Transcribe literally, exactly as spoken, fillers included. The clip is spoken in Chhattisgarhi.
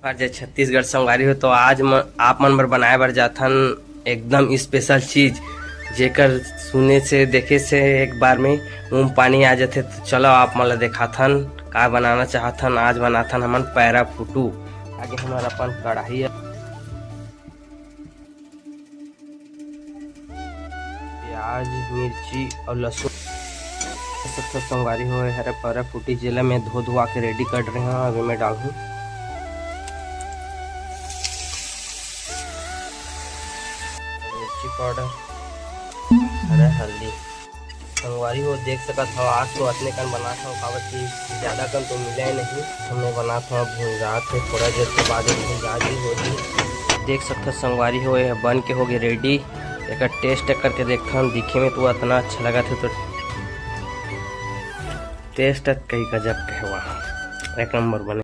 हर जय छत्तीसगढ़ संगवारी हो, तो आज म-, आप मन बर बनाए बर जाथन एकदम स्पेशल चीज, जेकर सुने से, देखे से एक बार में मुंह पानी आ जाथे। तो चलो, आप मन ला देखाथन का बनाना चाहथन। आज बनाथन हमन पैरा फुटू। आगे हमर अपन कढ़ाई है। प्याज, मिर्ची और लहसुन। सब तो संगवारी हो, हरा पैरा फुटी जेला मैं धो धुआ के रेडी कर रहे हूँ। अभी मैं डालूँ मिर्ची पाउडर, हरा हल्दी। संगवारी हो, देख सकत हव, आज तो अतने कन बनात हव, काबर कि ज्यादा कन तो मिले नहीं। हमने बनात हव, भुंजात हे, थोड़ा देर के बाद ये भुंजा भी हो जाही। देख सकत हव संगवारी हो, ये बन के हो गए रेडी। एकर टेस्ट करके देखथन, दिखे में तो अतना अच्छा लगत हे, तो टेस्ट कई गजब के हे, वाह, एक नंबर बने।